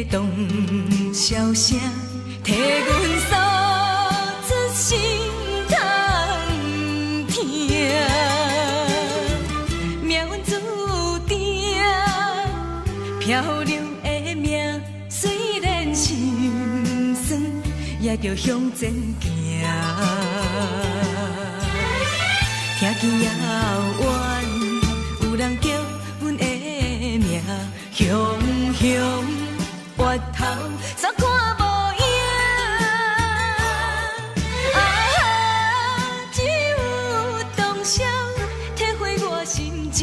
洞簫聲，替阮訴出心痛疼。命運注定，漂流的命，雖然心酸，也著向前行。聽見遙遠有人叫阮的名，雄雄月頭煞看無影。啊，只有洞簫體會我心情，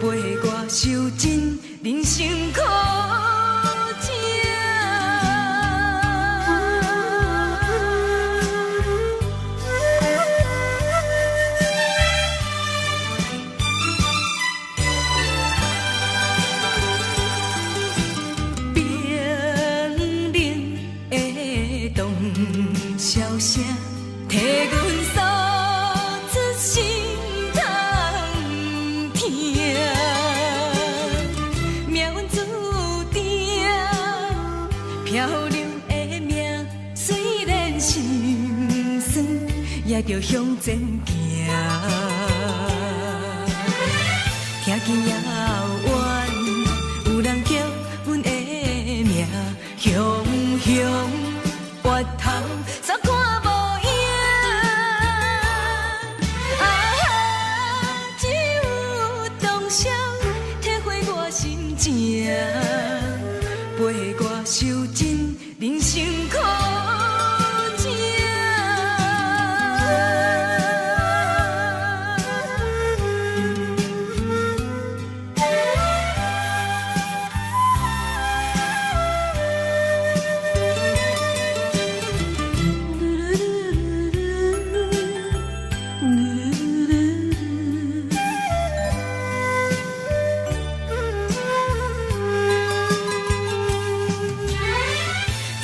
陪我受盡人生苦情。冰冷的洞簫聲，替阮訴出心痛疼。命運注定，漂流的命，雖然心酸，也著向前行。聽見遙遠有人叫阮的名，雄雄月頭煞看無影。啊，只有洞簫體會我心情，陪我受盡人生苦情。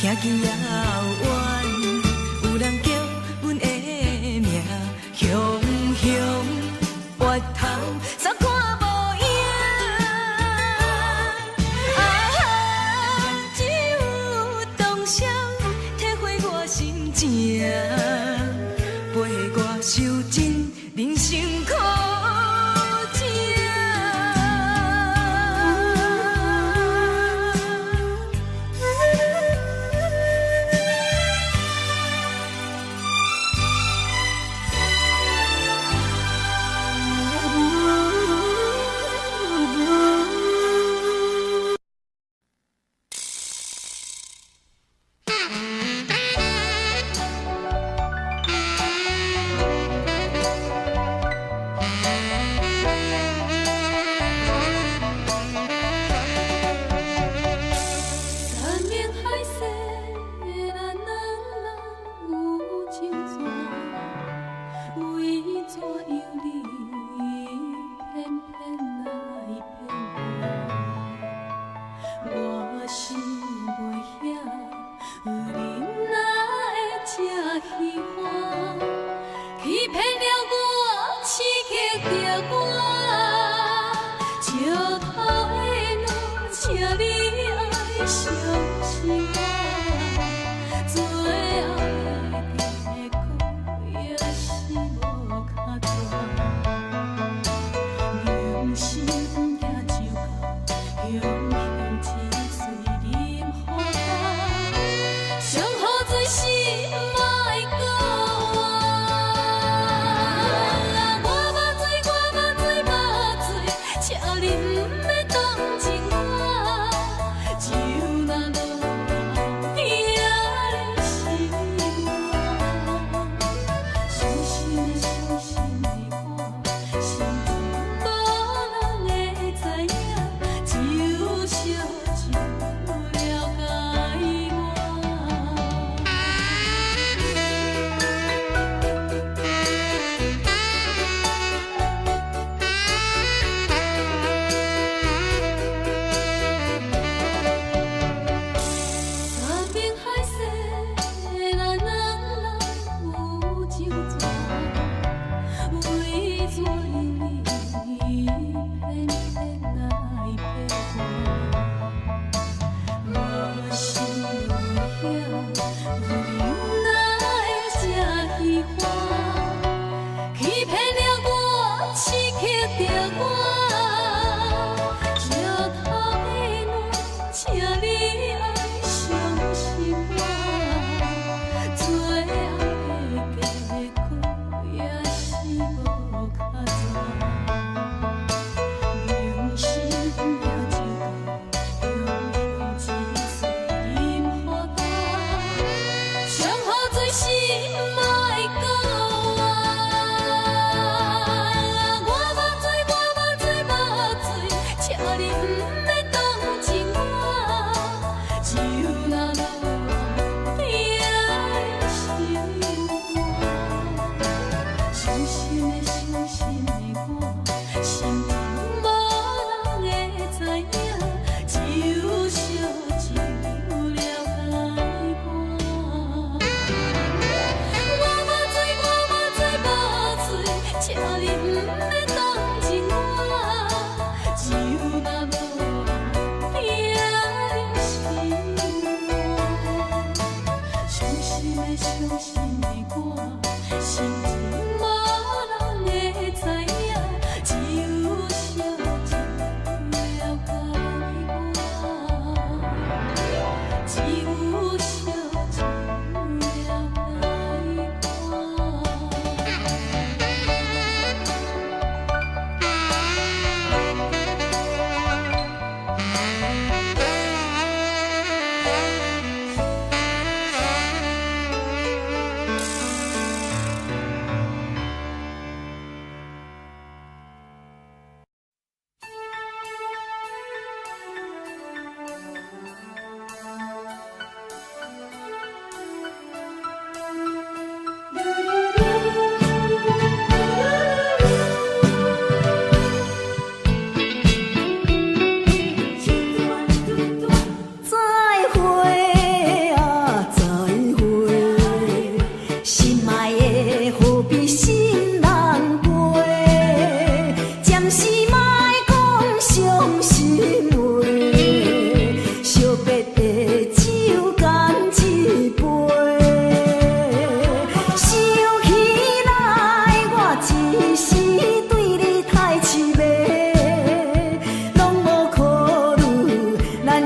聽見遙遠有人叫阮的名，雄雄月頭煞看無影。啊，只有洞簫體會我心情，陪我受盡人生苦情。山盟海誓，咱兩人有情怎？為怎樣你偏偏來騙我？我想袂曉，你哪會這虚华，欺騙了我，刺激著我。石頭的腦，請你愛相信我，最後的結果也是無跤大。硬心毋惊酒到，雄雄一喙啉予干，上好醉心莫阁活。我捌醉，我捌醉，捌醉，請你毋免同情我。酒若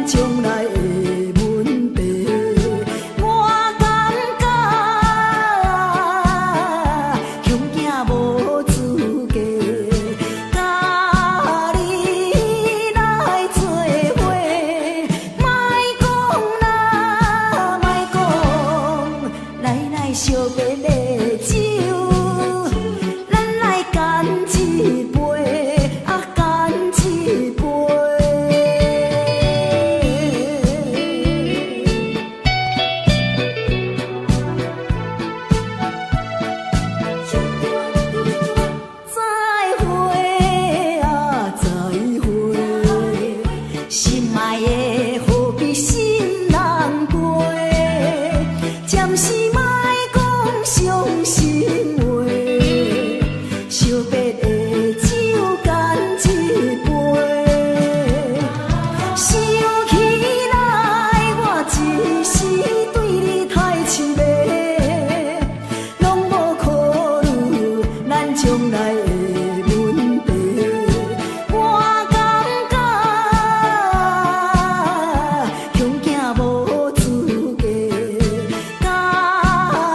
將來的問題。我感覺恐驚無資格，佮你來做伙，莫講啦，莫講，來來惜別的酒，咱來乾一杯，啊乾一杯。再會啊，再會，心愛的何必心難過？暫時莫講傷心話，惜別的酒乾一杯。想起來，我一時對你太痴迷，攏無考慮咱將來的問題。我感覺恐驚無資格，佮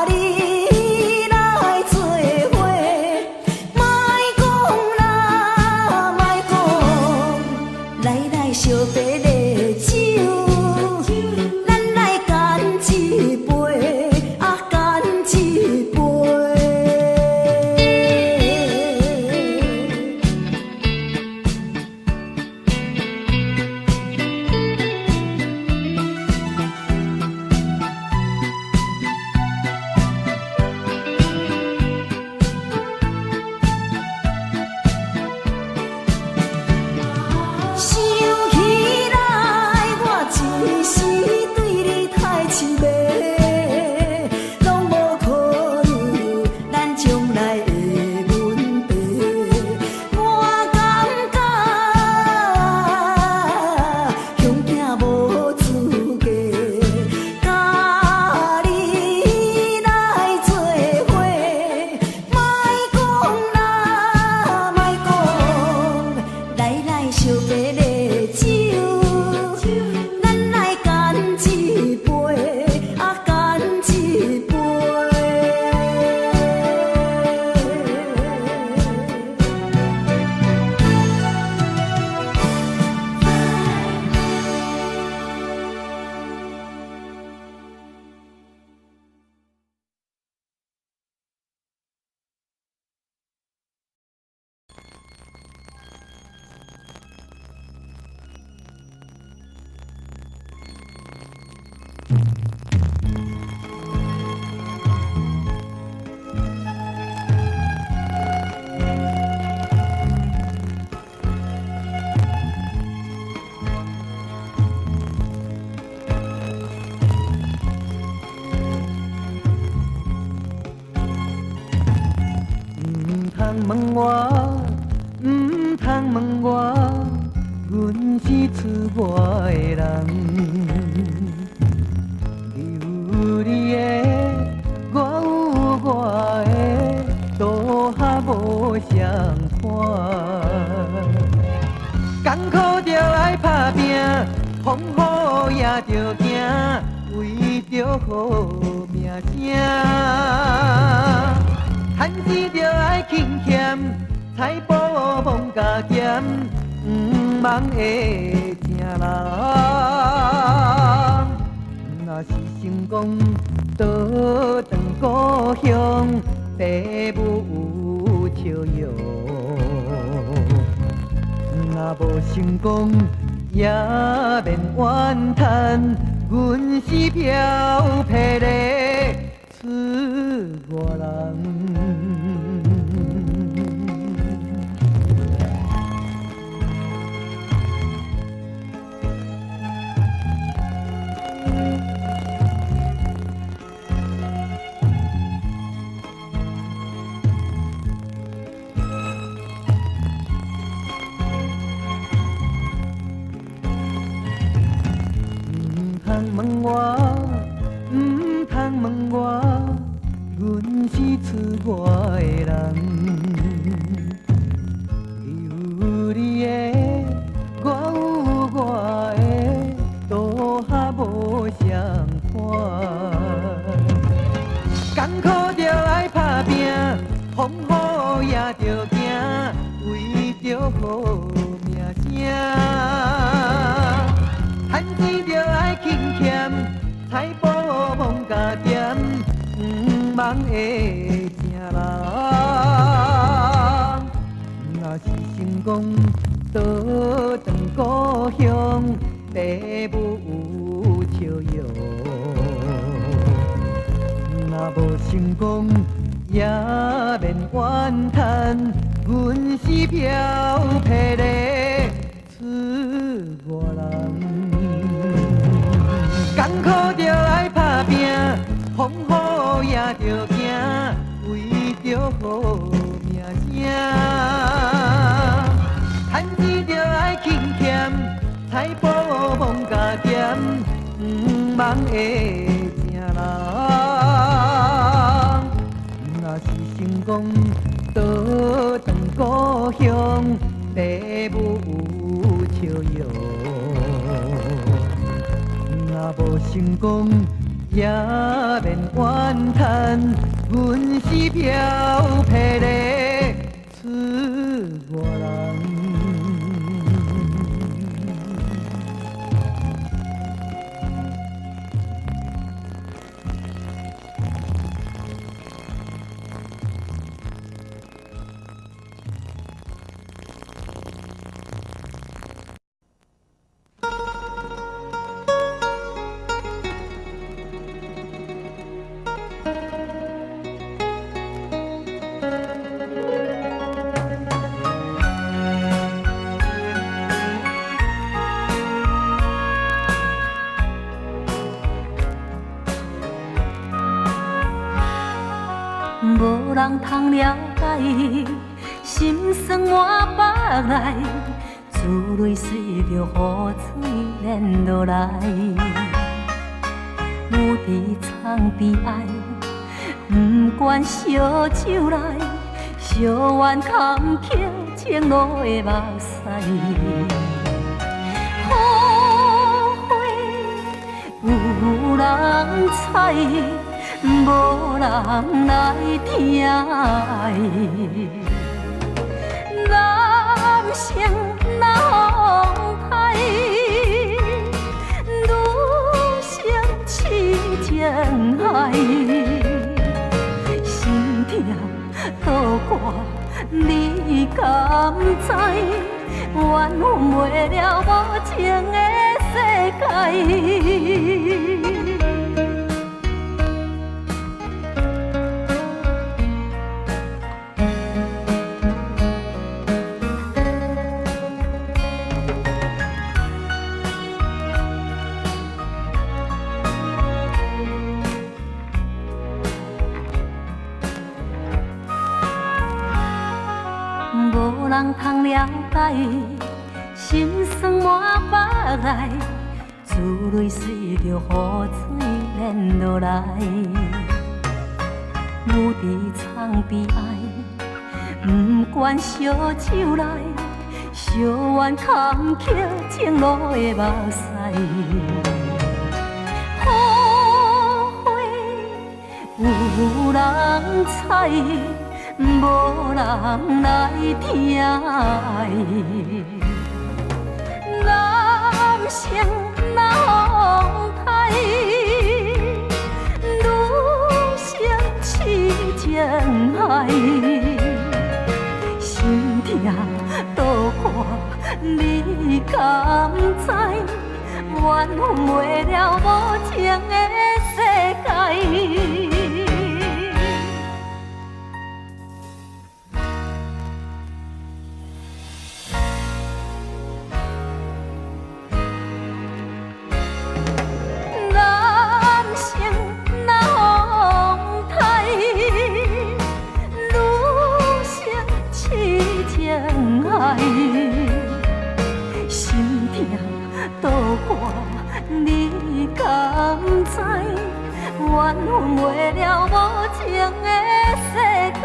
你來做伙，莫講啦，莫講，來來惜別的酒，咱來乾一杯，啊乾一杯。想起來，我一時對你太痴迷，攏無考慮咱將來的問題。我感覺恐驚無資格，佮你來做伙，莫講啦，莫講，來來惜別的酒，咱來乾一杯，啊乾一杯。毋通問我，毋通問我，阮是出外的人。你有你的，我有我的，都較無相款。艱苦著愛拍拚，風雨也著行，為著好名聲。趁錢著愛勤儉，菜脯罔加鹹，毋茫會成人。若是成功，倒轉故鄉，父母有笑容；若無成功，也免怨嘆，阮是飄泊的出外人。毋通問我，毋通問我，阮是出外的人。你有你的，我有我的，都趁錢著愛勤儉，菜脯罔加鹹，毋茫會成人。若是成功，倒轉故鄉，爸母笑容。若無成功，也免怨嘆，阮是飄泊的出外人。艱苦著愛拍拚，風雨也著行，為著好名聲。趁錢著愛勤儉，菜脯罔加鹹，毋茫會成人。若是成功，倒轉故鄉，爸母笑容。若無成功，也免怨嘆，阮是飄泊的出外人。無人通了解，心酸滿腹內，珠淚隨著雨水連落來。有伫藏悲哀，不管烧酒來，相怨坎坷情路的目屎。雨花有人采，無人來疼愛。男生若風颱，女生痴情海，心痛倒挂你敢知？缘分袂了无情的世界。無人通了解，心酸滿腹內，珠淚隨著雨水連落來。有伫藏悲哀，不管烧酒來，相怨坎坷情路的目屎。雨花有人采，無人來疼愛。男生若風颱，女生痴情海，心痛倒挂你敢知？缘分袂了無情的世界。心痛倒挂你敢知？缘分袂了無情的世界。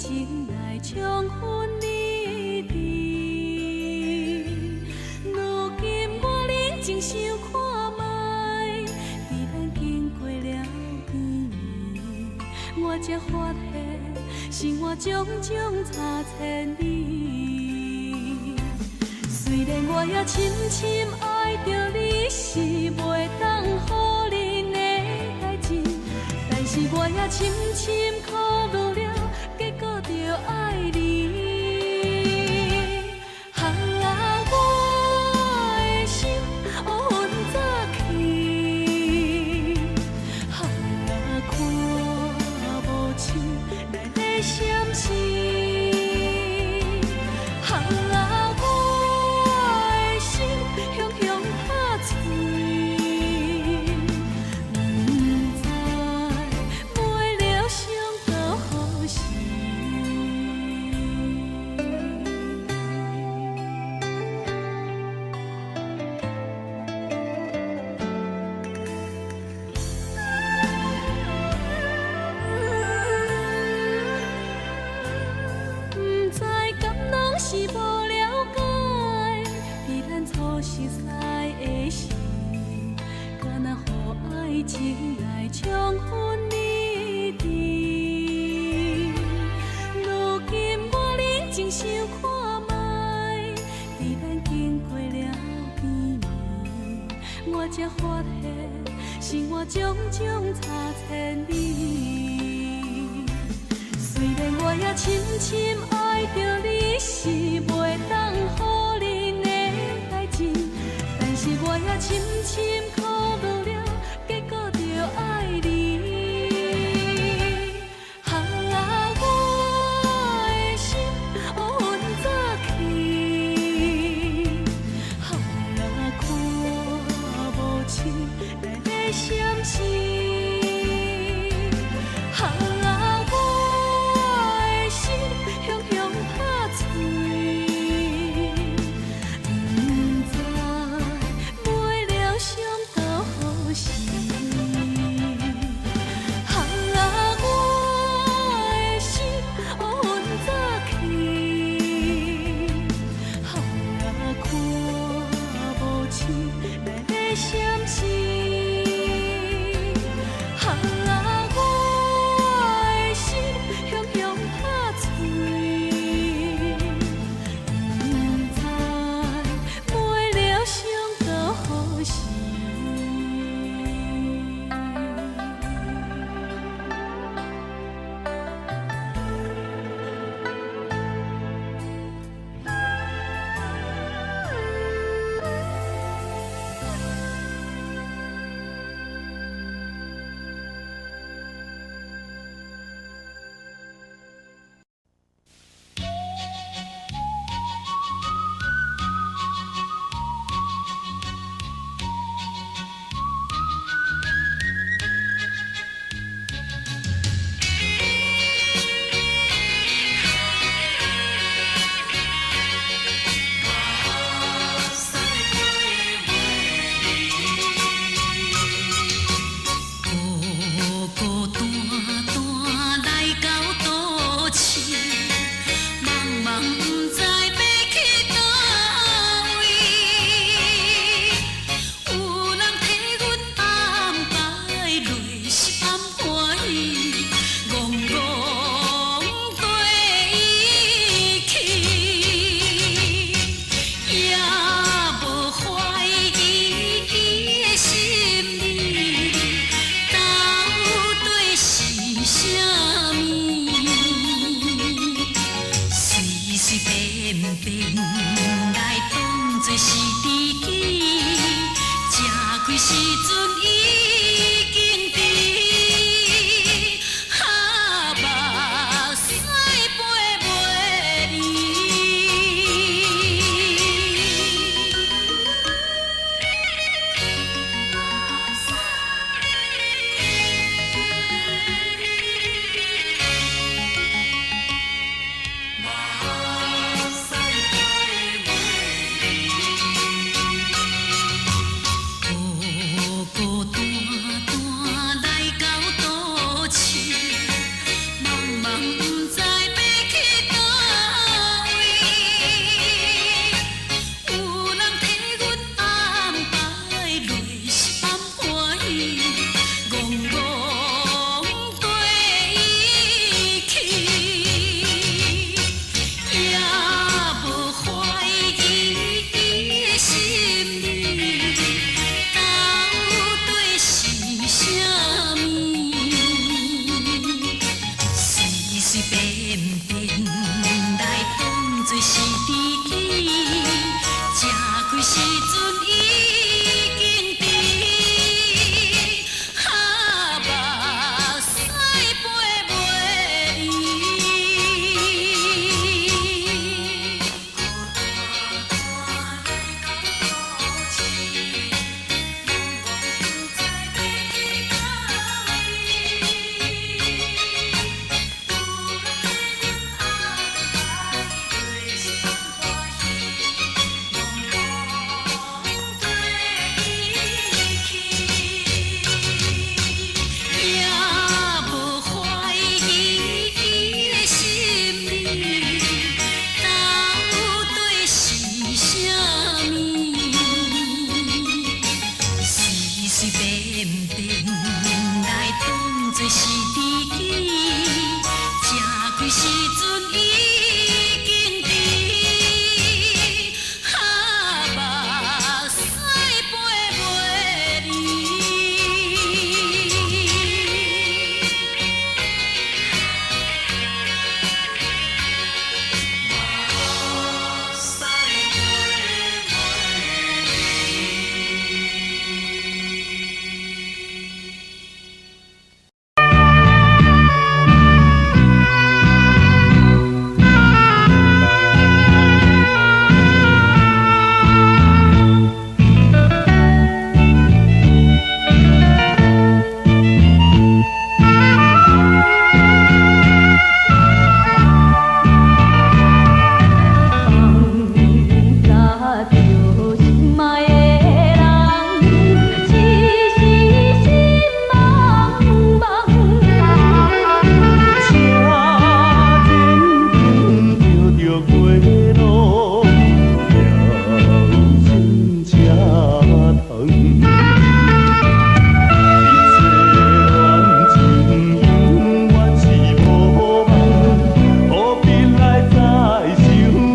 情來將分離治。如今我冷靜想看覓，佇咱經過了甜蜜，我才發現生活種種差千里。雖然我也深深愛著你，是袂當予恁的代誌，但是我也深深考慮了，結果著愛你。啊，我的心烏雲早起，啊，看無清來的閃失。啊，我的心雄雄拍碎，毋知袂了想到何時。毋知敢攏是無了解，佇咱初熟似的時，敢若予愛情來將分離治。如今我冷靜想看覓，佇咱經過了甜蜜，我才發現生活種種差千里。雖然我也深深愛著你，是袂當予恁的代誌，但是我也深深考慮了，結果著愛你。啊，我的心烏雲早起，啊，看無清來的閃失。啊，我的心雄雄拍碎，毋知袂了想到何時。啊，我的心烏雲早起，啊，看無清來的閃失。啊，我時陣已經伫，哈目屎飛袂離。放早着心愛的人，一時心茫茫。車前燈照著街路，也有新車窗。一切恋情永遠是無望，何必來再想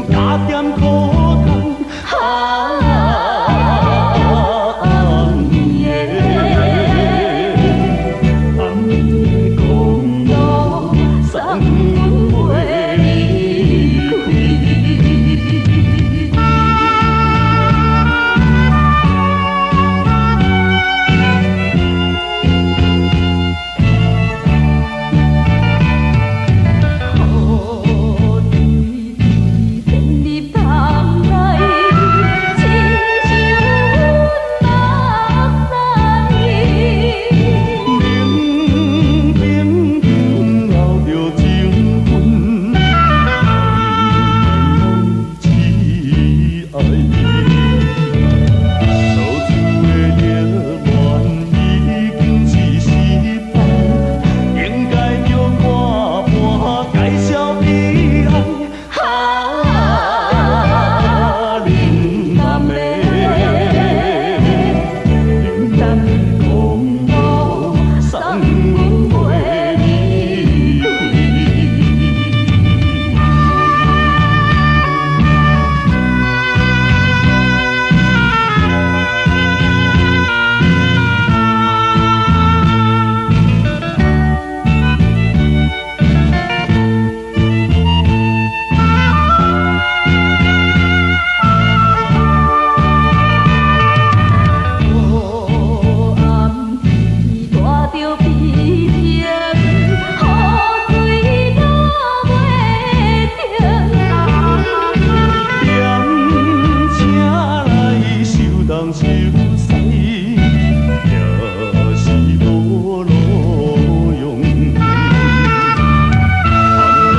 加添苦痛？啊暗暝的，暗暝的公路，送阮袂離開。雨水潜入窗內，親像阮目屎。冷冰冰留著情分，痴愛。所有的熱戀已經是失敗，應該著看破，該消悲哀。啊，冷淡的，冷淡的公路，送阮袂離開。黑暗天帶著悲情，雨水落袂停。踮车内受东受西，也是無路用。暗淡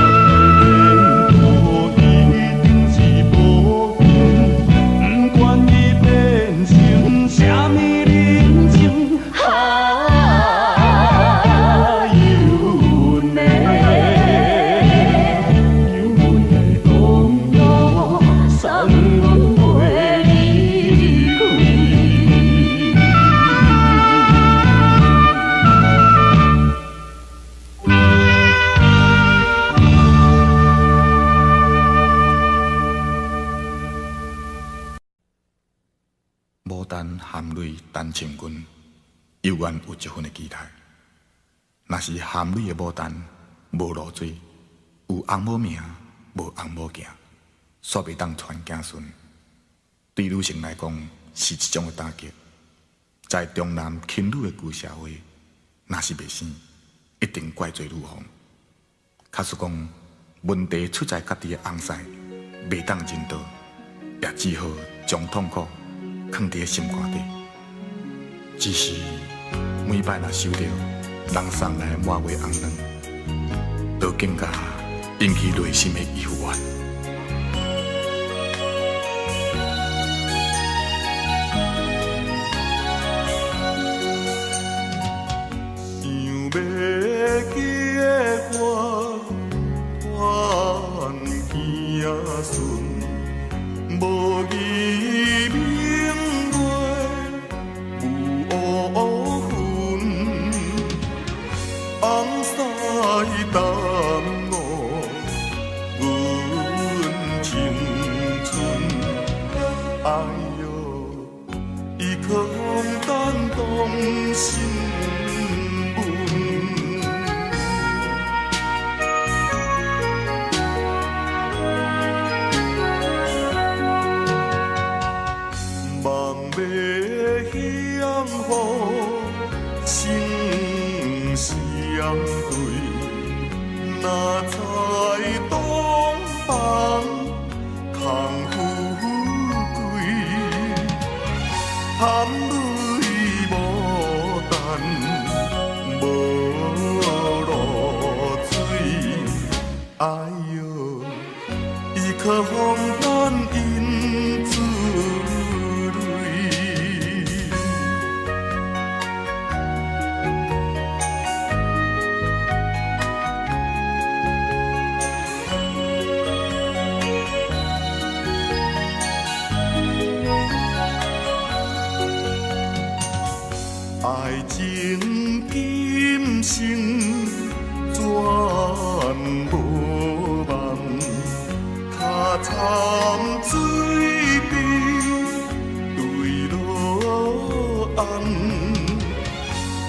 的前途一定是無情，不管伊變成啥物人生，啊，犹阮的，犹阮的公路，送阮袂離開。牡丹含淚陳情君，猶原有這份的期待。若是含淚的牡丹無露水，有翁某名，無翁某行，煞袂當傳子孫。對女性來講是一種的打擊。在重男輕女的舊社會，若是袂生，一定怪罪女方。假使講問題出在家己的翁婿袂當人道，也只好將痛苦囥佇咧心肝底。只是每擺若收著人送來的滿月紅卵，就更加引起內心的疑惑。想袂記的我，傳子孫，無義明月有烏雲，翁婿耽誤。若在东方空富贵，含泪牡丹无露水。哎哟，伊可风丹饮珠泪。爱情今生全无望，跤掺水边对落红，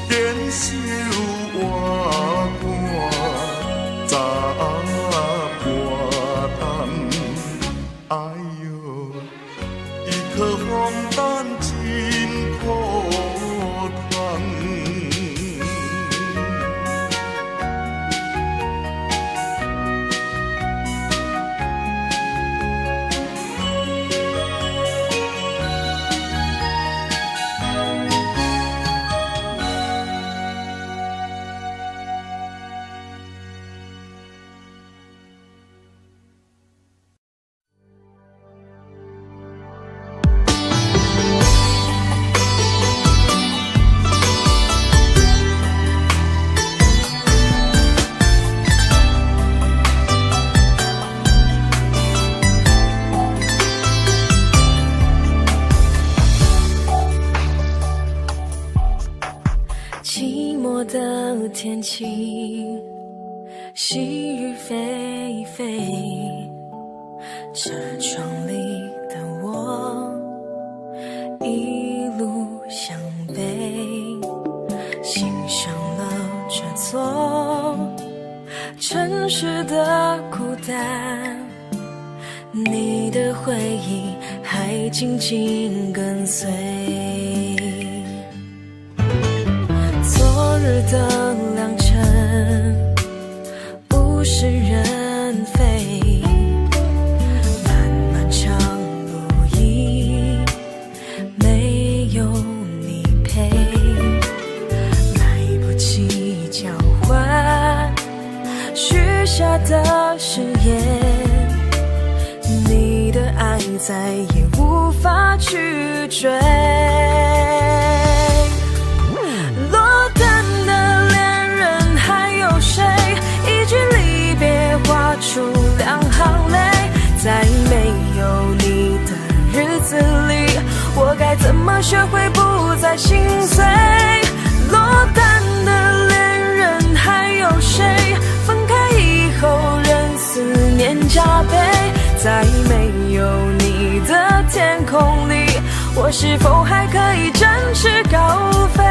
坚守活半十半冬。哎哟，伊可风丹真苦痛。寂寞的天气，细雨霏霏，车窗里的我一路向北，欣赏了这座城市的孤单，你的回忆还紧紧跟随。昨日的良辰，物是人非，漫漫长路已没有你陪，来不及交换许下的誓言，你的爱再也无法去追。落单的恋人还有谁？一句离别画出两行泪，在没有你的日子里，我该怎么学会不再心碎？落单的恋人还有谁？分开以后任思念加倍，在没有你的天空里，我是否还可以展翅高飞？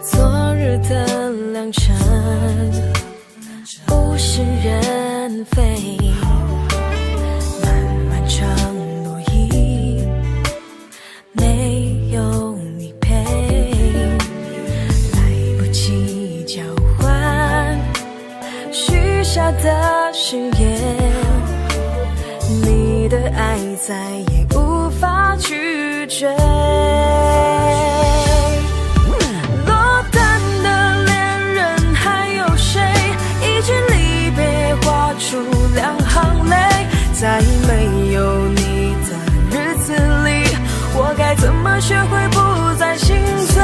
昨日的良辰，物是人非，漫漫长路已没有你陪，来不及交换许下的誓言，你的爱再也无法拒绝。落单的恋人还有谁？一句离别画出两行泪，在没有你的日子里，我该怎么学会不再心碎？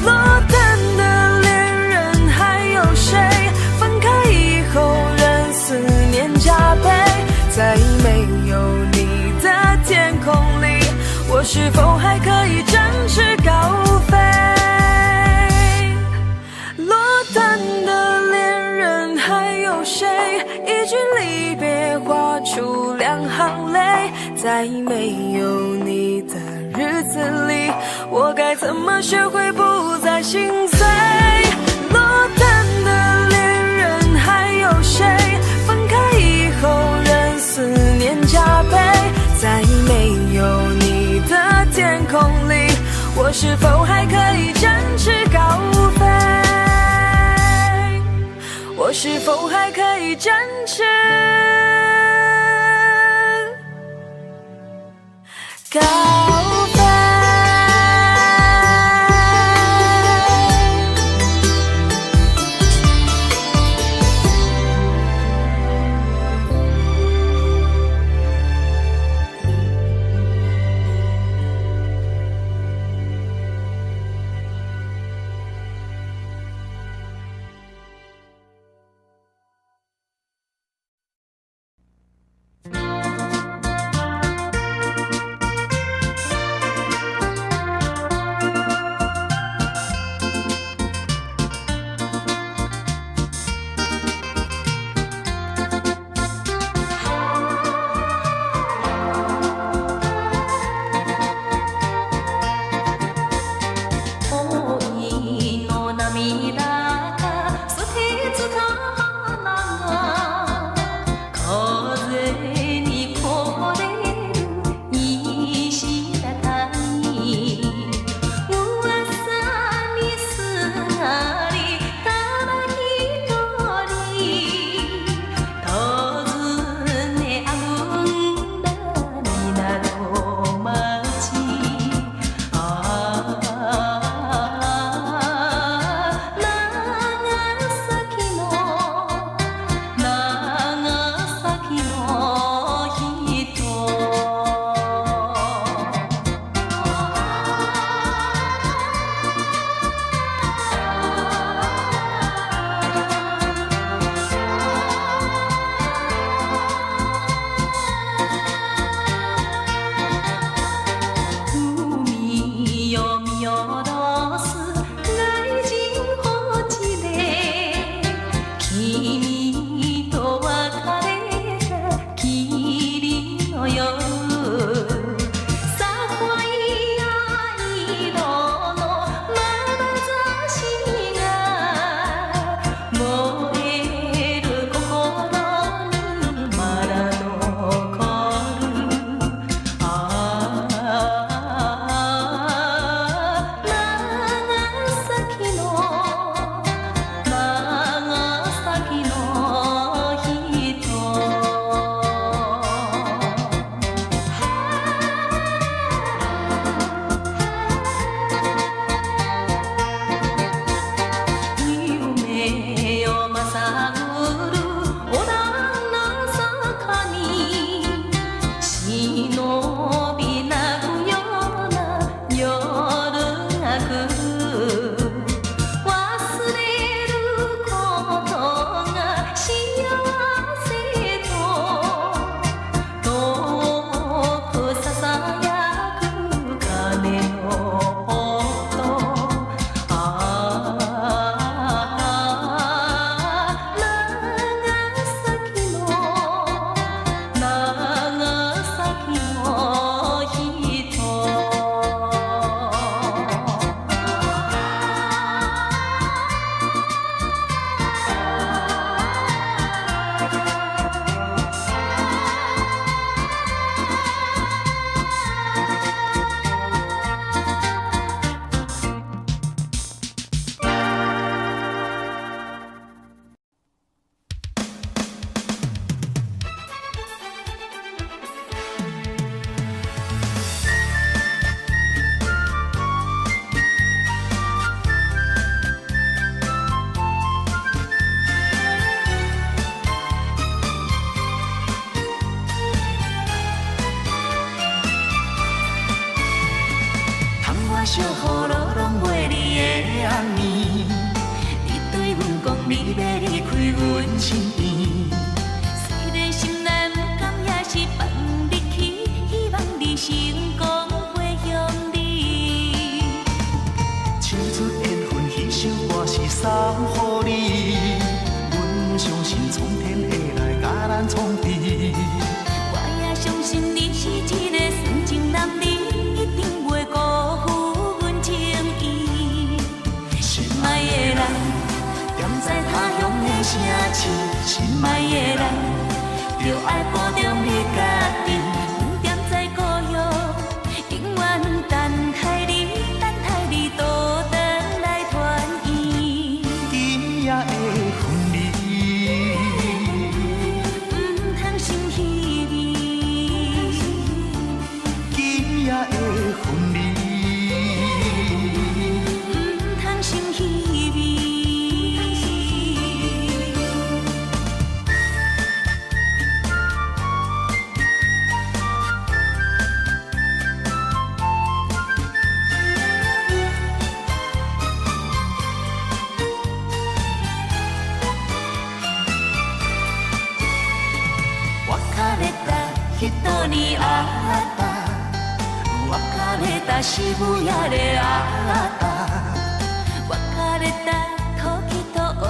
落单的恋人还有谁？分开以后任思念加倍，在没有你的天空里，我是否还可以展翅高飞？落单的恋人还有谁？一句离别画出两行泪，在沒有你的日子裡，我該怎麼學會不再心碎？落單的戀人還有誰？分開以後仍思念加倍，在沒有你的天空裡，我是否還可以展翅高飛？我是否還可以展翅高飛？小雨落拢袂离的暗暝，你对阮讲你欲离开阮身边。虽然心内不甘，也是放你去，希望你成功飞向你。唱出缘分，彼首歌是送予你。阮相信苍天会来共咱创治。我也相信你是った別れた渋谷であった別れた時と同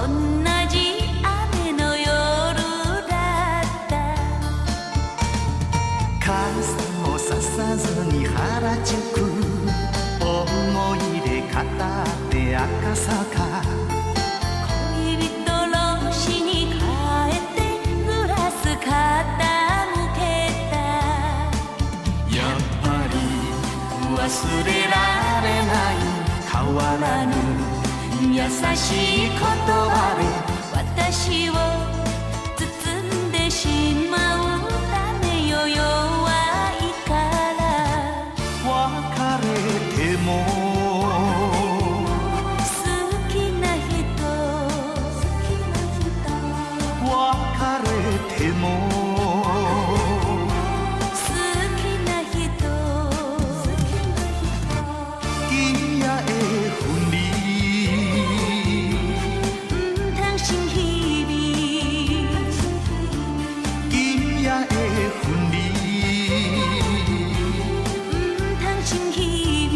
じ雨の夜だった。傘もささずに原宿思い出語って赤坂恋人ロシに帰ってグラス傾けた。やっぱり忘れられない変わらぬ優しい言葉で私を包んでしまうためよ弱いから。別れても好きな人別れても好きな人今夜的分離毋通成稀微今夜的分離毋通成稀微。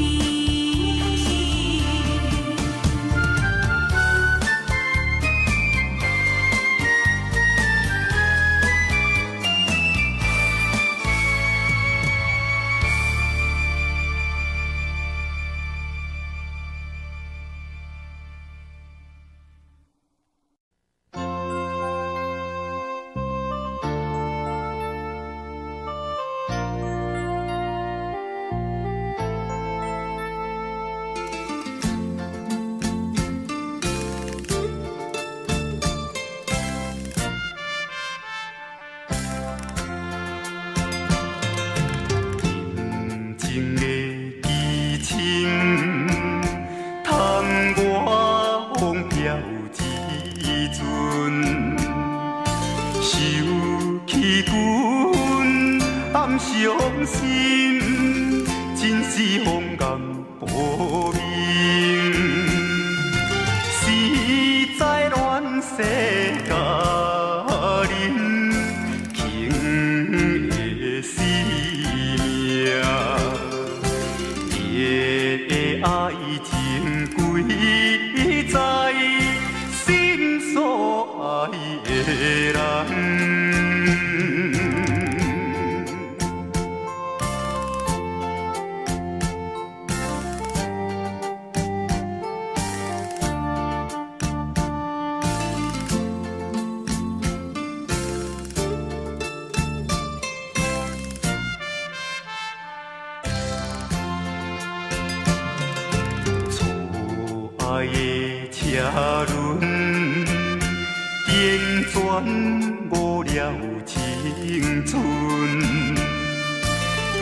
深情的激情，通我风飘一阵，想起阮暗伤心，真是风干薄命。实在乱世佳人，轻的生命。伊的爱情归在心所爱的人。错爱的车轮，颠转误了青春。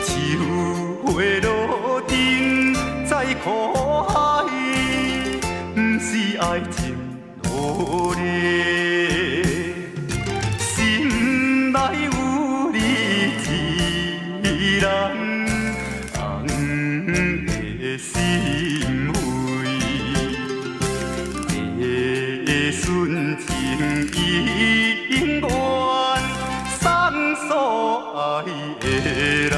秋花落定在苦海，不是爱情落泪。心内有你一人，红的心扉。的纯情永远送所爱的人。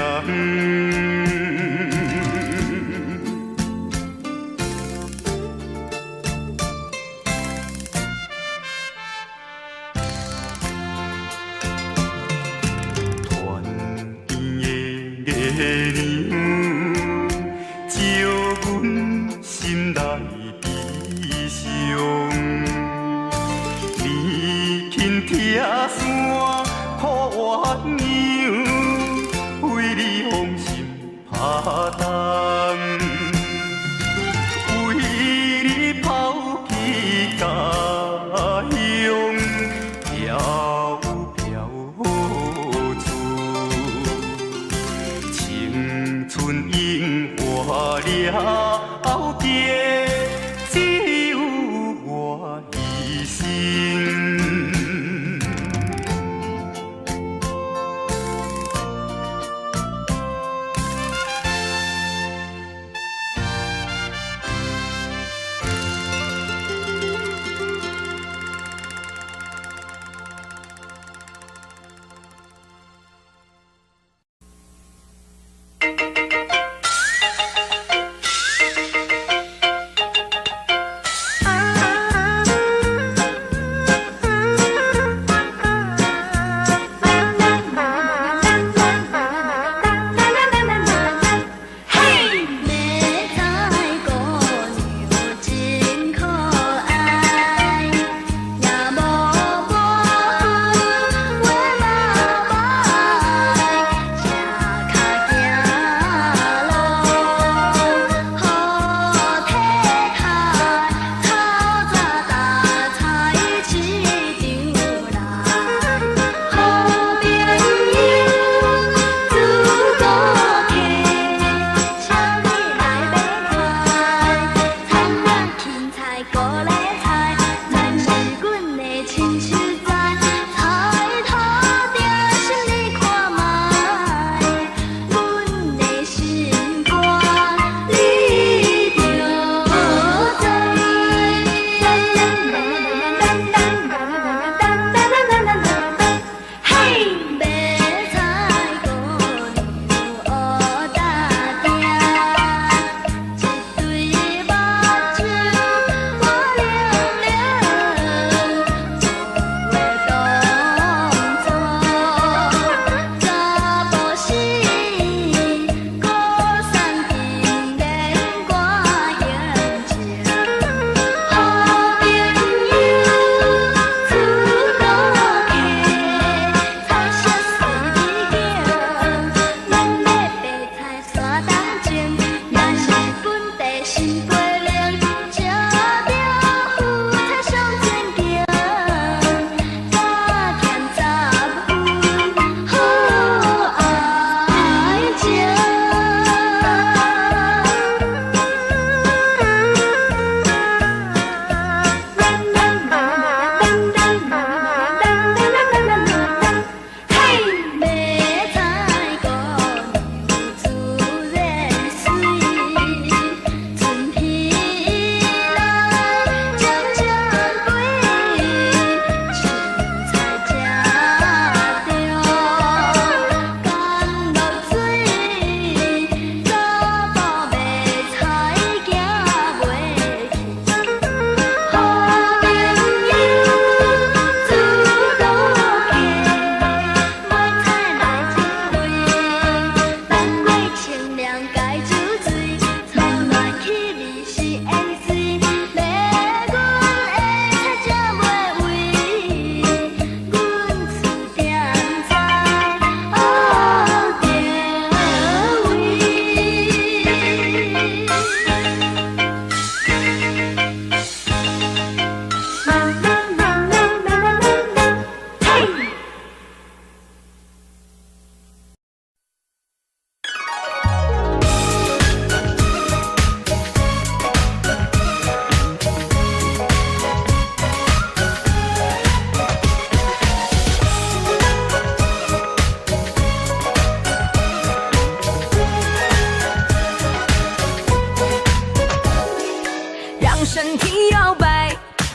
团圆的月娘，照阮心内悲伤。年轻拆散苦鸳鸯，为你放心拍重，为你抛弃家乡，飘飘出，青春樱花了结，只有我一身。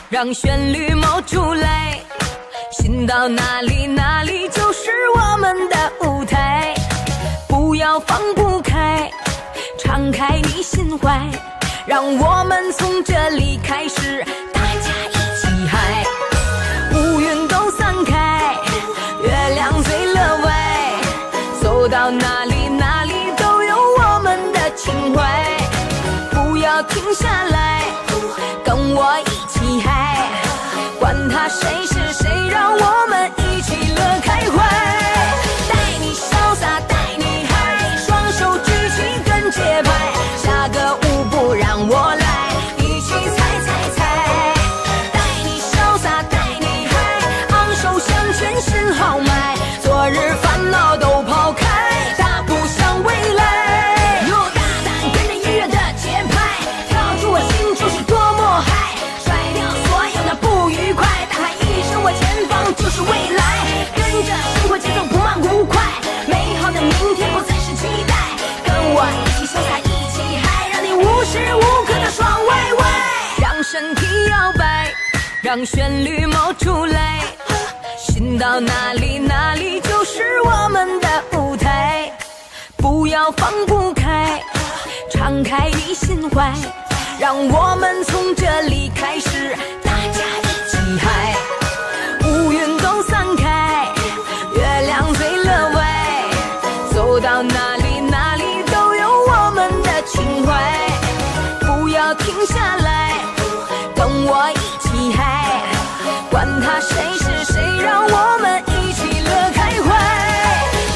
讓旋律冒出來。心到哪裡，哪裡就是我們的舞台。不要放不開，敞開你心懷，讓我們從這裡開始，大家一起嗨。烏雲都散開，月亮最樂歪，走到哪裡，哪裡都有我們的情懷。不要停下來，跟我一起嗨，管他誰是誰，讓我們一起樂開懷。帶你瀟灑，帶你嗨，雙手舉起跟節拍，下個舞步讓我來，一起踩踩踩。帶你瀟灑，帶你嗨，昂首向前，心豪邁，昨日煩惱都拋開，大步向未來。喲，大膽跟着音樂的節拍，跳出我心就是多麼嗨，甩掉所有的不愉快，大喊一聲我前方就是未來，跟着生活節奏不慢不快，美好的明天不再是期待，跟我一起瀟灑，一起嗨，讓你無時無刻都爽歪歪，讓身體搖擺，讓旋律冒出來，心到哪裡，哪裡就是我們的舞台。不要放不開，敞開你心懷，讓我們從這裡開始，大家一起嗨。烏雲都散開，月亮最樂歪，走到哪裡，哪裡都有我們的情懷。不要停下來，跟我一起嗨，管他誰是誰，讓我們一起樂開懷。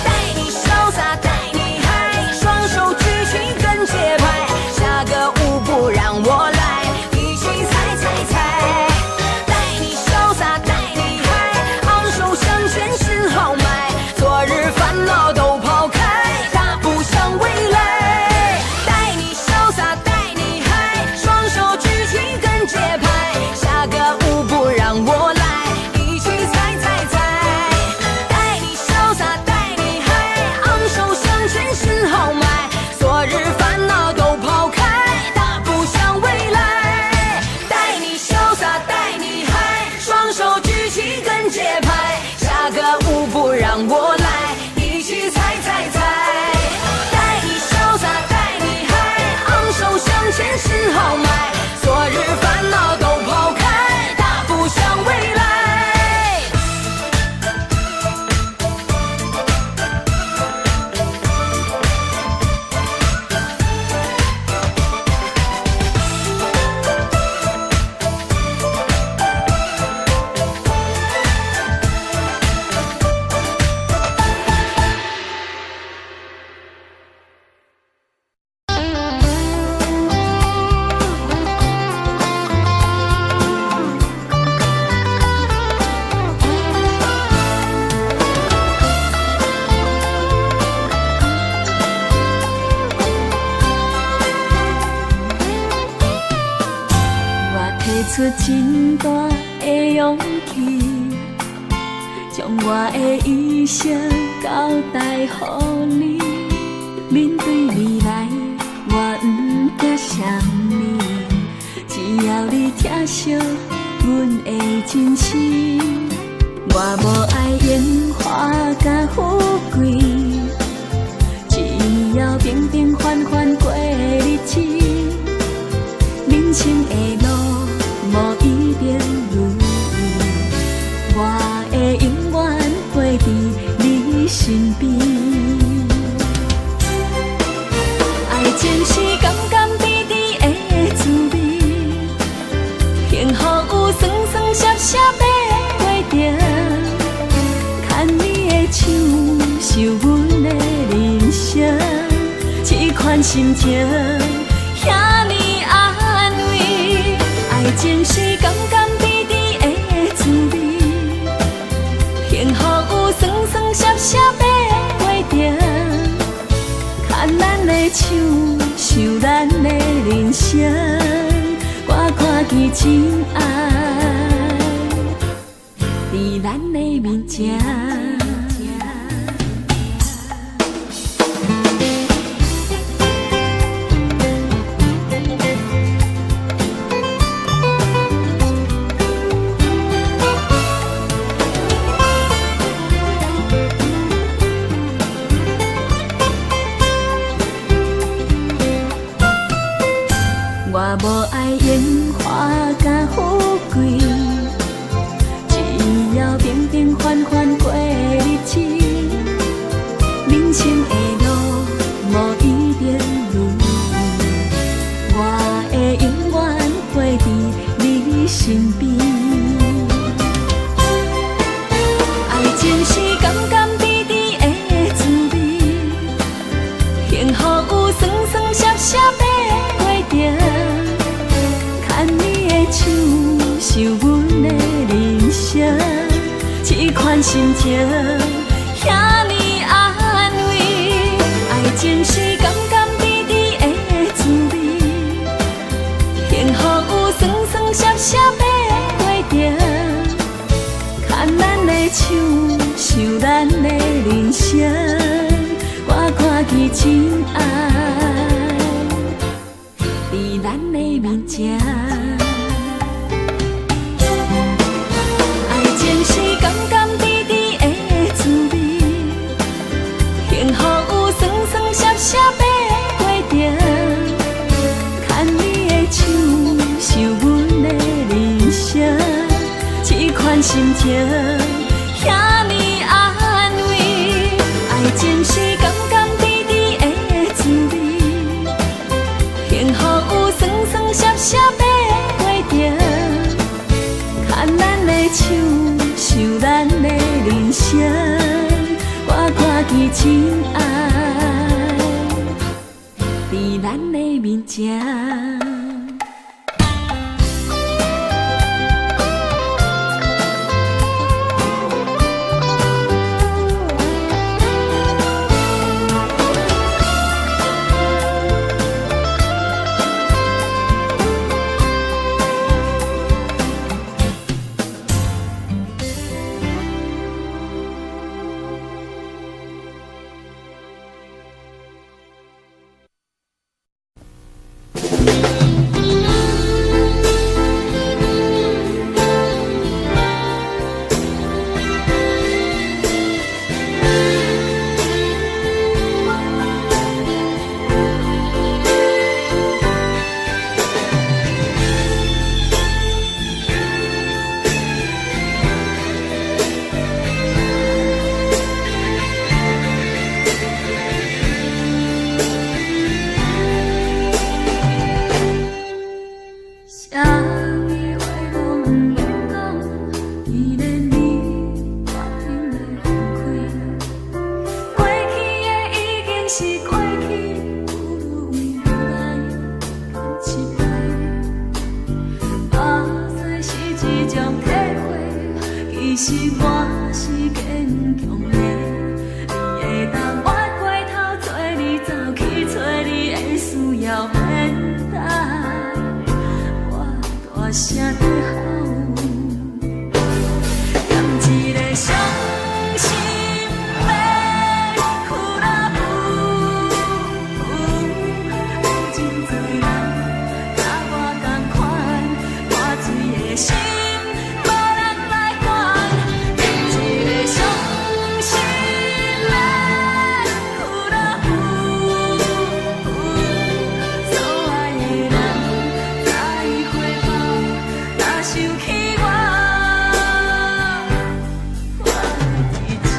帶你瀟灑，帶你嗨，雙手舉起跟節拍，下個舞步讓我來，一起踩踩踩。帶你瀟灑，帶你嗨，昂首向前，心豪邁，昨日煩惱都拋開，大步向未來。帶你瀟灑，帶你嗨，雙手舉起跟節拍，下個舞步讓我來，一起踩踩踩。帶你瀟灑，帶你嗨，昂首向前，心豪邁，昨日煩惱都拋開，大步向未來。帶你瀟灑，帶你嗨，雙手舉起跟節拍，下個舞步讓我來，一起踩踩踩。帶你瀟灑，帶你嗨，昂首向前，心豪邁，昨日煩惱都拋開，大步向未來。我提出真大的勇氣，將我的一生交代予你。面對未來，我毋驚啥物，只要你疼惜阮的真心。我無愛榮華佮富貴，只要平平凡凡過日子。人生的路無一定如意，我會永遠陪佇你身邊。愛情是甘甘甜甜的滋味，幸福有酸酸澀澀的過程。牽你的手，是阮的人生，這款心情遐爾安慰。愛情是甘甘甜甜的滋味，幸福有酸酸澀澀的過程。牽咱的手，想咱的人生，我看見真愛佇咱的面前。無愛榮華佮富貴，只要平平凡凡過日子，人生的路無一定如意，我會永遠陪佇你身邊。愛情是甘甘甜甜的滋味，幸福有酸酸澀澀的過程。牽你的手，想阮的人生，這款心情遐爾安慰。愛情是甘甘甜甜的滋味，幸福有酸酸澀澀的過程。牽咱的手，想咱的人生，我看見真愛佇咱的面前。愛情是甘甘甜甜的滋味，幸福有酸酸澀澀的過程。牽你的手，想阮的人生，這款心情遐爾安慰。愛情是甘甘甜甜的滋味，幸福有酸酸澀澀的過程。牽咱的手，想咱的人生，我看見真愛佇咱的面前。啥物話攏毋免講，既然你決定欲分開，過去的已經是過去，不如為未來乾一杯。目屎是一種體會，其實我是堅強的。你會當越過頭，做你走去揣你的需要免等。我大聲地吼，踮一個傷心的俱樂部，有真濟人佮我仝款，破碎的心無人來管。踮一個傷心的俱樂部，所愛的人早已回報，若想起我，我會佇這。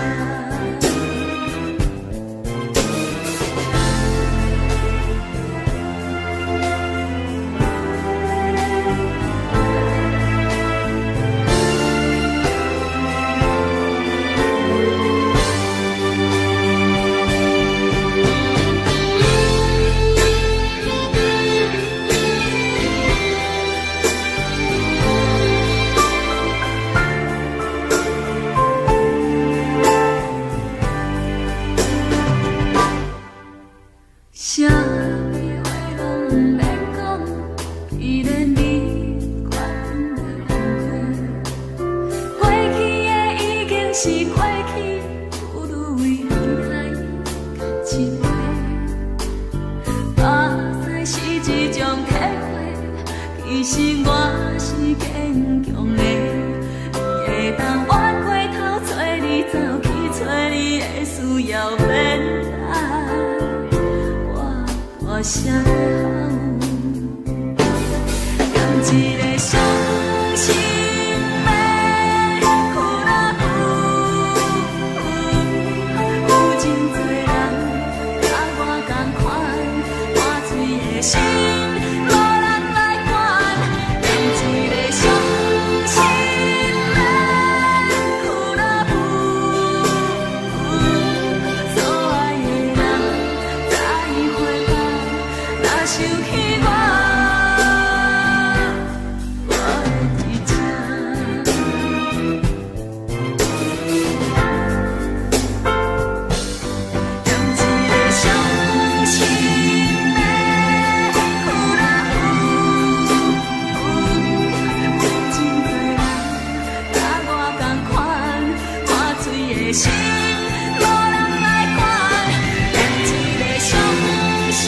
啥物話攏毋免講，既然你決定欲分開，過去的已經是過去，不如為未來乾一杯。目屎是一種體會，其實我是堅強的。你會當越過頭，揣你走去揣你的需要免等。我大聲地吼，心，無人來管。踮一个傷心的俱樂部，所愛的人再會吧，若想起我，我會佇這。踮一个傷心的俱樂部，有真濟人佮我仝款，破碎的心，無人來管。踮一个傷心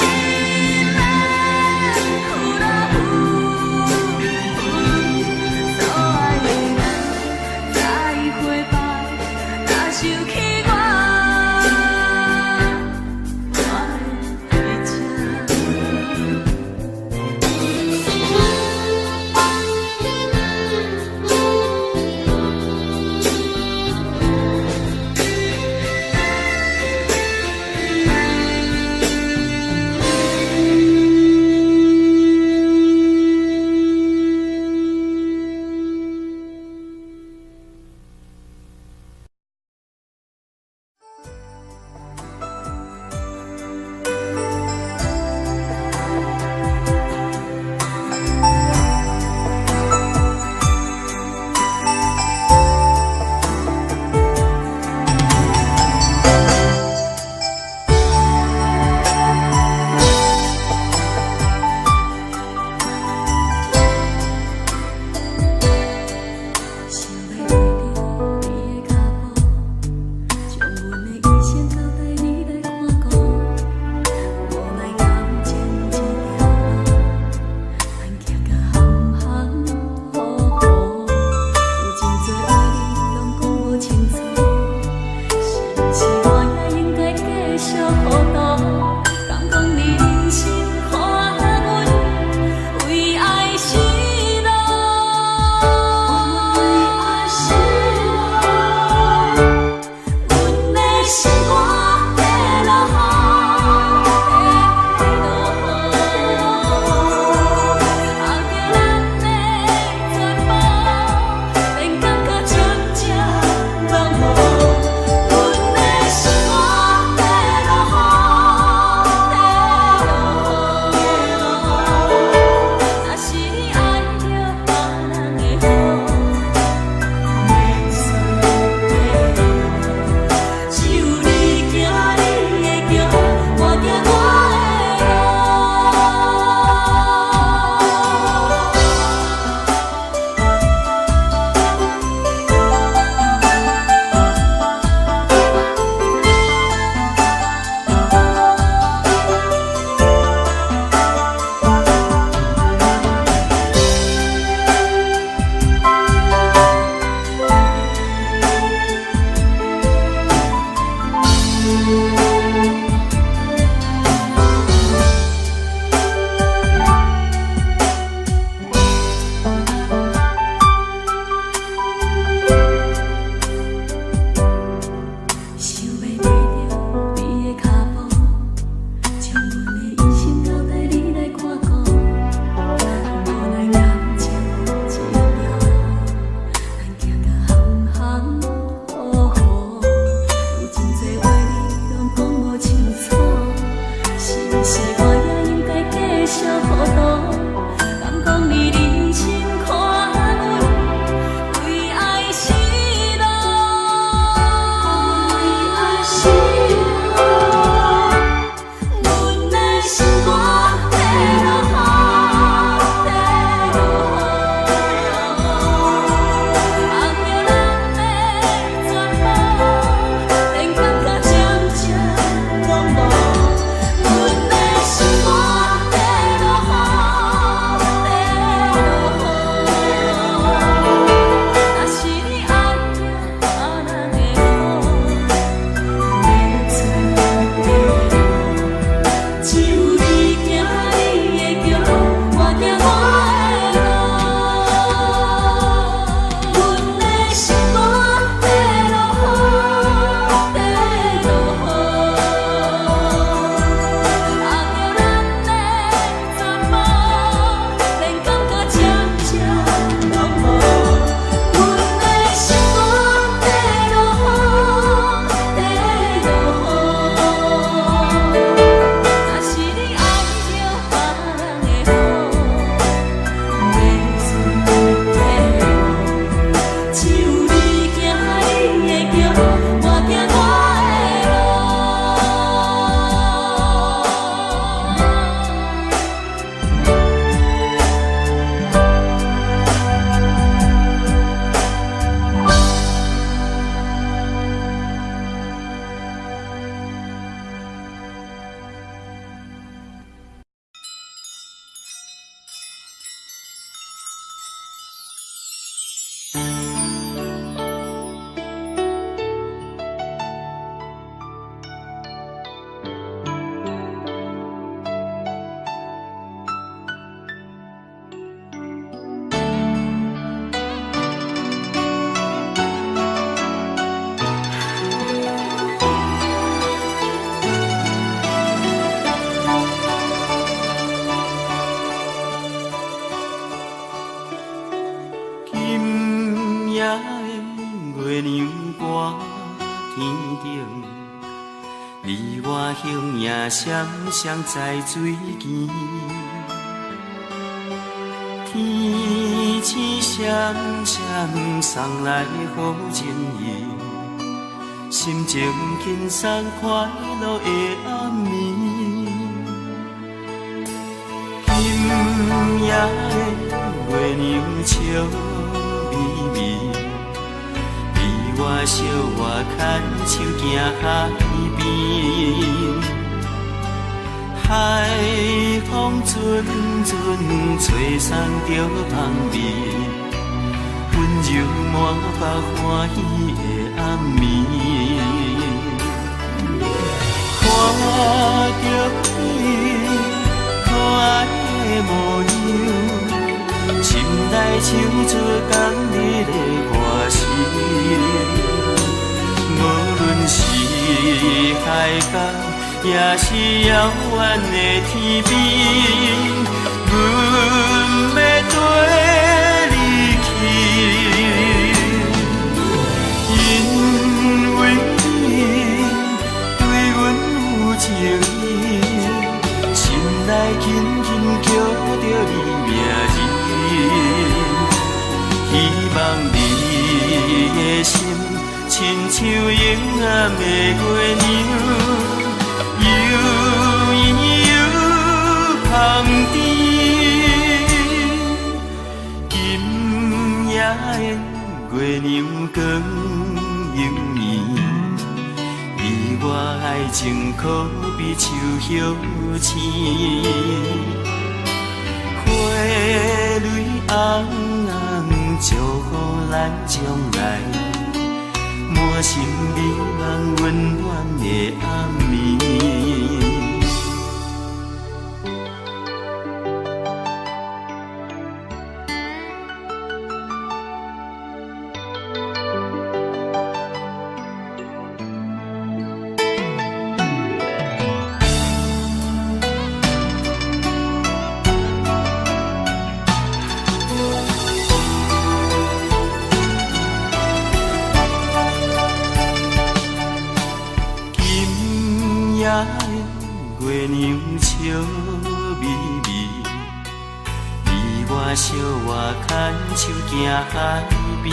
的俱樂部，所愛的人再會吧，若想起我，我會佇這。想欲跟著你的腳步，將阮的一生交代你來看顧。無奈感情這條路，咱行甲含含糊糊，有真濟話你攏講無清楚，是毋是我也應該繼續糊塗？敢講你忍心看阮為愛失落？阮的心肝在落雨，在落雨，望著咱的全部，便感覺真正茫無。阮的心肝在落雨，在落雨。若是你愛著別人的好，免算只有你行你的橋，我行我的路。想欲跟著你的腳步，將阮的一生交代你來看顧。無奈感情這條路，咱行甲含含糊糊，有真濟話你攏講無清楚，是毋是我也應該繼續糊塗？敢講你忍心看阮為愛失落？阮的心肝在落雨，在落雨，望著咱的全部，便感覺真正茫無。阮的心肝在落雨，在落我形影闪闪在水边，天星闪闪送来好情意，心情轻松快乐的暗暝。今夜的月娘笑眯眯，你我相偎牵手行海边，海风阵阵吹送著香味，温柔满腹欢喜的暗暝。看著你可爱的模样，心内唱出感日的歌词。无论是海角，也是遥远的天边，阮欲缀你去，因为你对阮有情意，心内轻轻叫著你名字，希望你的心亲像永暗的月娘，又圆又香甜。今夜的月娘光悠圆，你我爱情可比秋叶青，花蕊红红，祝福咱将来。满心美梦温暖的暗暝。今夜的月娘笑眯眯，你我相偎牵手行海边，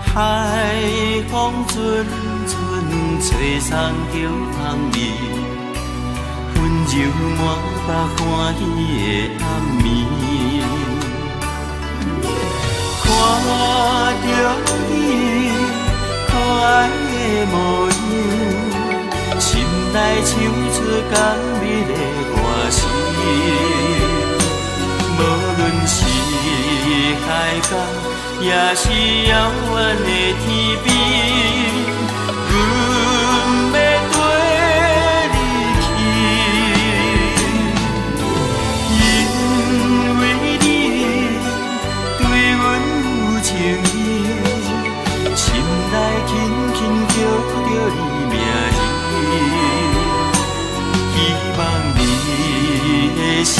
海风阵阵吹送著香味，温柔满腹欢喜的暗暝。看著你可爱的模样，心内唱出感日的歌词。无论是海角，也是遥远的天边，阮欲缀你去，因为你对阮有情意，心内轻轻叫著你名字，希望你的心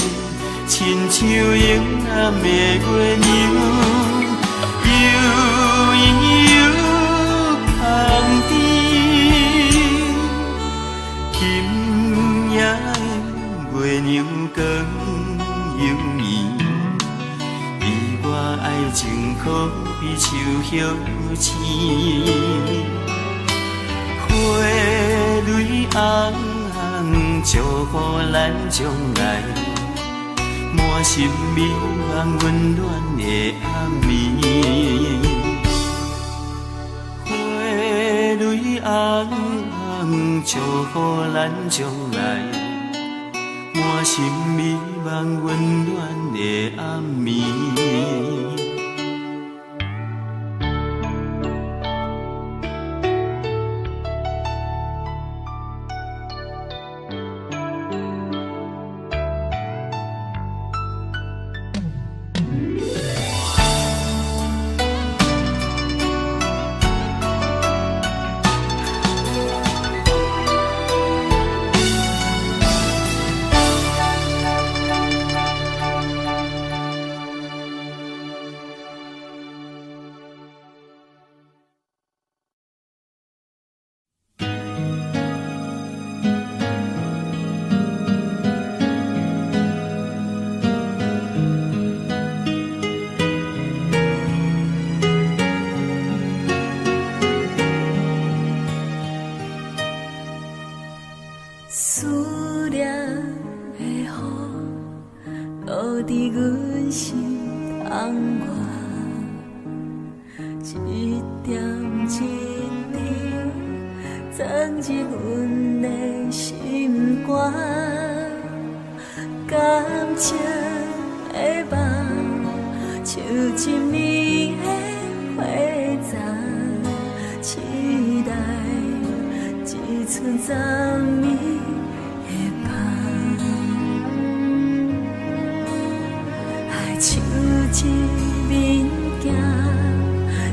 亲像永暗的月娘，又圆又香甜。今夜的月娘光悠圆，你我爱情可比秋叶青，花蕊红红，祝福咱将来，满心美梦温暖的暗暝。花蕊红红，祝福咱将来，满心美梦温暖的暗暝。思念的雨落佇阮心窗外，一點一滴鑽入阮的心肝，感情的夢像一暝的火柴，期待一寸昨暝的夢。愛像一面鏡，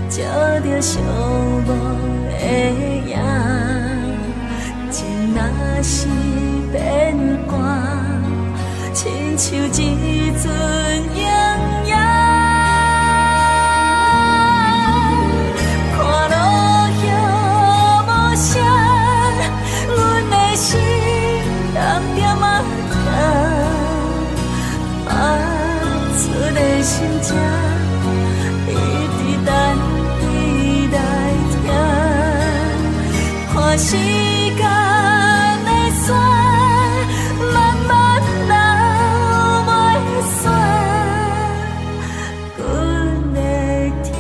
照著寂寞的影。情若是變寒，親像一阵鷹影。看落葉無聲，阮的心淡點仔疼，發出的心情一直等你來聽。看時間的線，慢慢流袂散，阮的天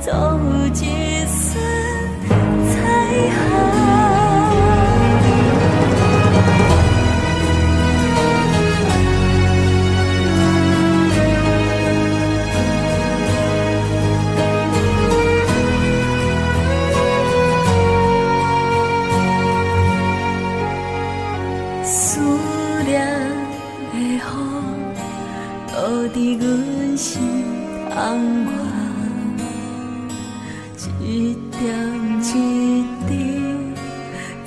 總有一絲彩虹。思念的雨落佇阮心窗外，一點一滴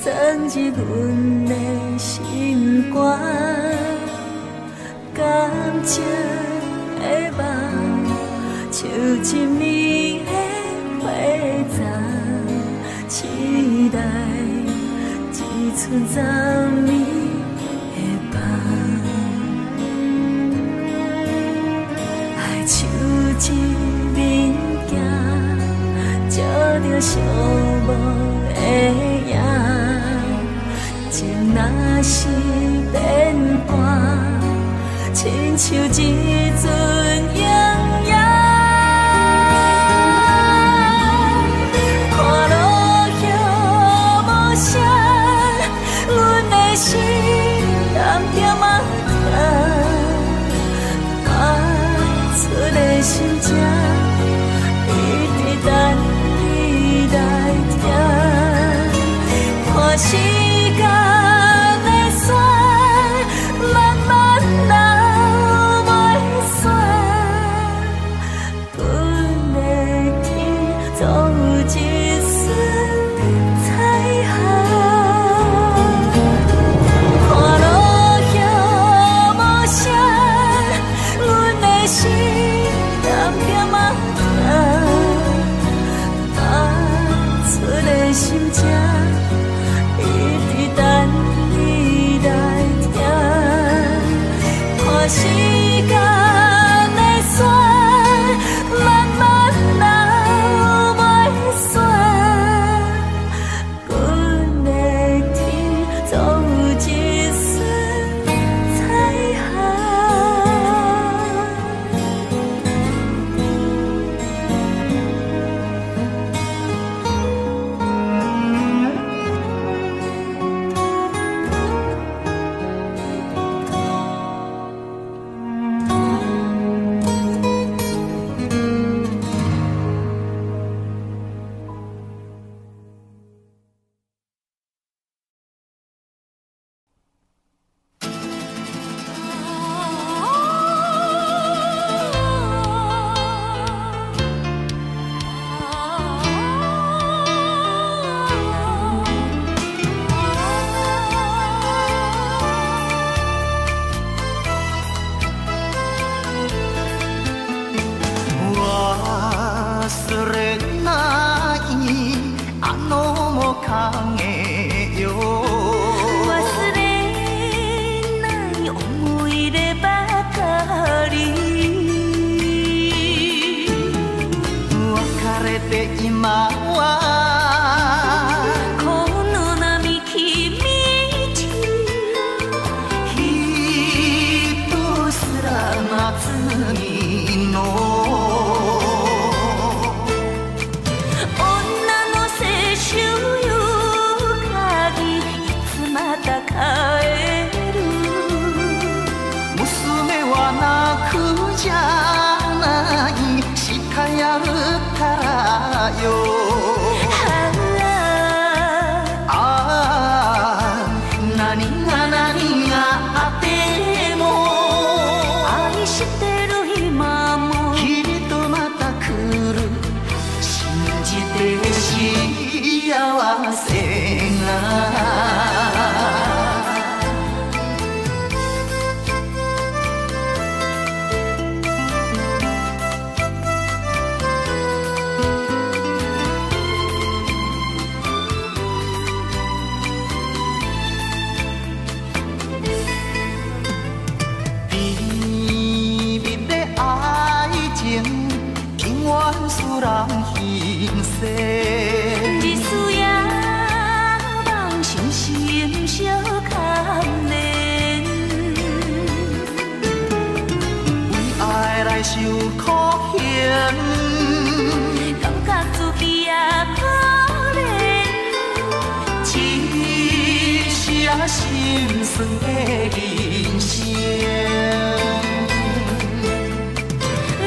鑽入阮的心肝，感情的夢像一暝的火柴，期待一寸昨暝的夢。愛像一面鏡，照著寂寞的影。情若是變寒，親像一陣鷹影。看落葉無聲，阮的心淡點仔疼，發出的心情一直等你來聽。看時間的線，慢慢流袂散，阮的天總有一絲彩虹。看落葉無聲，阮的心淡點仔疼，發出的心情一直等你來聽。看時間的線，慢慢流袂散，阮的天總有一絲彩虹。何啊何啊でも愛してる今もきっとまた来る信じて幸せが。甜蜜的愛情，永遠使人心碎。日思夜夢，心心相牽連。為愛來受苦刑，感覺自己也可憐。只是啊心酸的人生。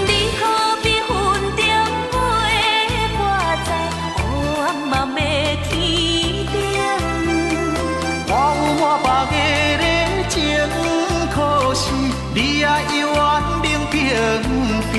你何必分中袂挂在黑暗暗的天顶？我有满腹的情，可是你也犹原冷冰冰。